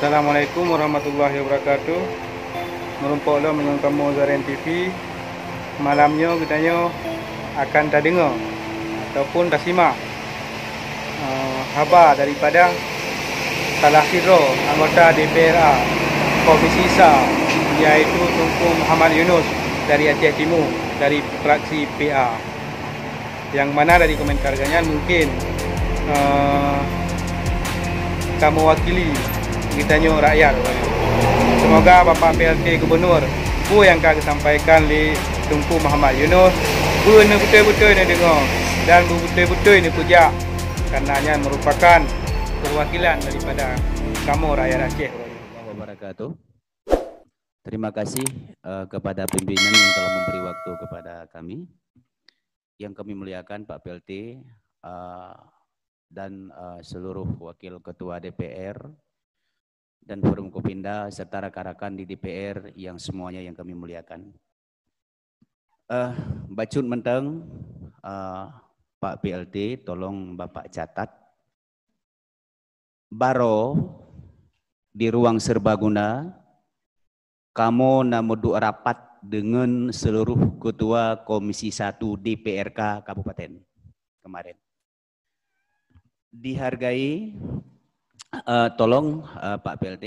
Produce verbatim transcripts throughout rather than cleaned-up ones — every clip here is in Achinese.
Assalamualaikum warahmatullahi wabarakatuh. Meurumpok lom ngon kamoe Zaren T V. Malam nyoe geutanyoe akan tadeungoe ataupun tasimak, eh, haba daripada salah sidroe anggota D P R A Komisi Sa, yaitu Teungku Muhammad Yunus dari Aceh Timu, dari fraksi P A. Nyang mana dari komentar geuh nyan mungkin, eh, ka meuwakili geutanyoe rakyat. Seumoga Bapak P L T Gubernur, peue nyang ka geusampaikan lé Teungku Muhammad Yunus, beuneubeuteue-beuteue neudeungoe dan beubeutôi-beutôi neupeujak, karena nyan merupakan perwakilan daripada kamoe rakyat Aceh. Wabarakatuh. Terima kasih, eh, kepada pimpinan yang telah memberi waktu kepada kami. Yang kami muliakan Pak P L T, eh, dan, eh, seluruh wakil ketua D P R dan Forkopimda serta rakan-rakan di D P R yang semuanya yang kami muliakan. Eh, bacut mantong, eh, Pak P L T, tolong Bapak catat. Baroe di ruang serbaguna, kamoe na meuduek rapat deungon seluruh ketua Komisi Satu D P R K Kabupaten kemarin. Dihargai, eh, tolong, eh, Pak P L T,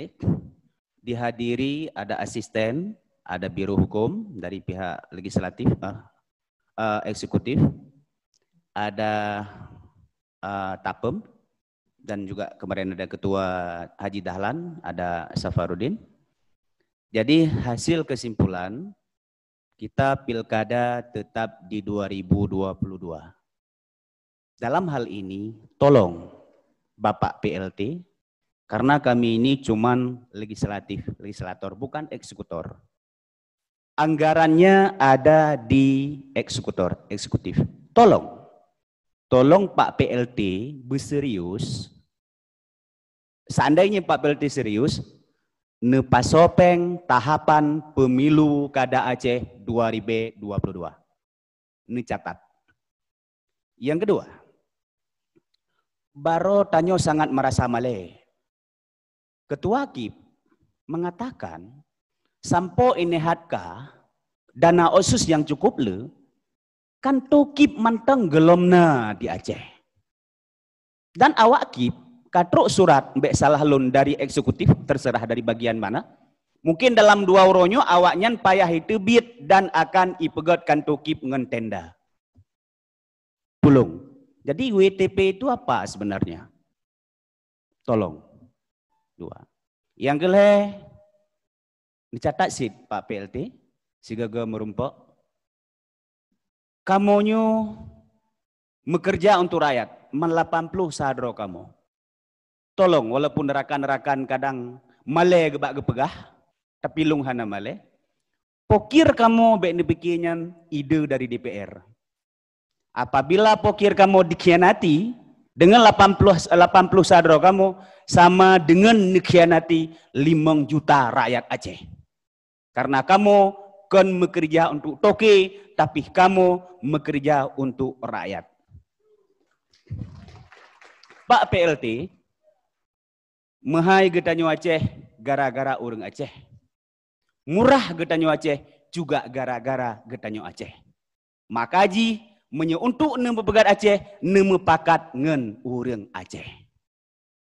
dihadiri ada asisten, ada biro hukum dari pihak legislatif, eh, eh, eksekutif, ada, eh, Tapem, dan juga kemarin ada Ketua Haji Dahlan, ada Safarudin. Jadi hasil kesimpulan, kita pilkada tetap di dua ribu dua puluh dua. Dalam hal ini, tolong Bapak P L T, karena kami ini cuman legislatif, legislator, bukan eksekutor. Anggarannya ada di eksekutor, eksekutif. Tolong, tolong Pak P L T beuserius. Seandainya Pak P L T serius, neupasoe péng tahapan pemilu kada Aceh dua ribu dua puluh dua. Neucatat. Yang kedua, baroe tanyoe sangat merasa malée. Ketua KIP mengatakan, sampoe ini hat ka dana otsus yang cukup le, kan to KIP mantong geulom na di Aceh. Dan awak KIP ka trok surat, bék salah lôn, dari eksekutif, terserah dari bagian mana. Mungkin dalam dua uroe nyoe awaknyan payah iteubiet dan akan ipeugét kanto KIP ngon tenda. Pulung. Jadi W T P itu apa sebenarnya? Tolong. Dua. Yang keulhée, neucatat cit Pak P L T, sigoe-goe meurumpok. Kamoe nyoe meukeureuja untuk rakyat, man lapan ploh sa droe kamoe. Tolong, walaupun rakan-rakan kadang malée geubak geupeugah, tapi lôn hana malée. Pokir kamoe bék neupike nyan ide dari D P R. Apabila pokir kamoe dikhianati, deungon lapan ploh, lapan ploh sa droe kamoe sama deungon neukhianati limong juta rakyat Aceh. Karena kamoe kon meukeureuja untuk toke, tapi kamoe meukeureuja untuk rakyat. Pak P L T, meuhai geutanyoe Aceh gara-gara ureuëng Aceh. Murah geutanyoe Aceh juga gara-gara geutanyoe Aceh. Maka jih, meunyoe untuk neumeupeugét Aceh, neumeupakat ngon ureuëng Aceh.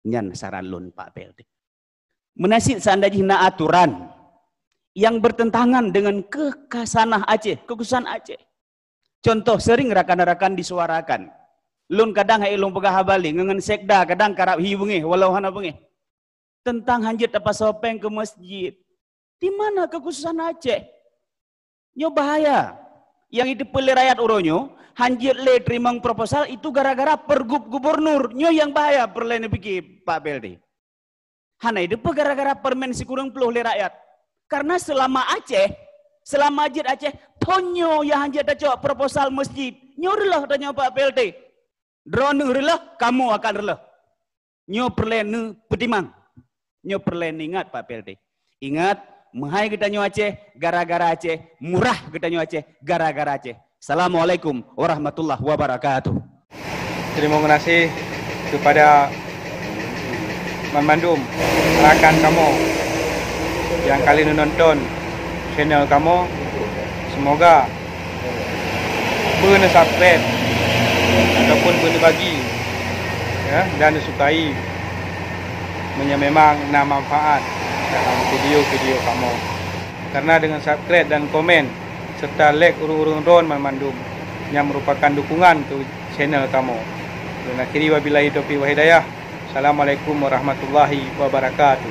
Nyan saran lôn Pak P L T. Meunan cit seandai jih na aturan nyang bertentangan dengan kekhasanah Aceh, kekhususan Aceh. Contoh sering rakan-rakan disuarakan. Lôn kadang hai lôn peugah haba lé, ngon sekda kadang karab hi beungéh, walau hana beungéh. Tentang hanjeuet tapasoe péng keu masjid. Di mana kekhususan Aceh? Nyoe bahaya. Nyang jiteupeue lé rakyat uroe nyoe, hanjeuet lé teurimong proposal itu gara-gara pergub gubernur. Nyoe nyang bahaya peureulée neupike Pak P L T. Hana jiteupeue gara-gara permen sikureueng ploh lé rakyat. Karena seulama Aceh, seulama jeuet Aceh, thon nyoe nyang hanjeuet tacok proposal masjid. Nyoe reuloh tanyoe Pak P L T. Droeneuh reuloh, kamoe akan reuloh. Nyoe peureulée neupeutimang. Nyoe peureulée neuingat Pak P L T. Ingat, meuhai geutanyoe Aceh, gara-gara Aceh, murah geutanyoe Aceh, gara-gara Aceh. Assalamualaikum warahmatullahi wabarakatuh. Terima kasih kepada banmandum. Rakan kamoe nyang ka lheueh neunonton channel kamoe, seumoga beuneu subscribe ataupun beuneu bagi, ya, dan neusukai meunyoe memang na manfaat dalam video-video kamoe. Karena dengan subscribe dan komen serta like ureuëng-ureuëng droen banmandum nyang merupakan dukungan keu channel kamoe. Dan akhiri, wabillahi taufiq wal hidayah. Assalamualaikum warahmatullahi wabarakatuh.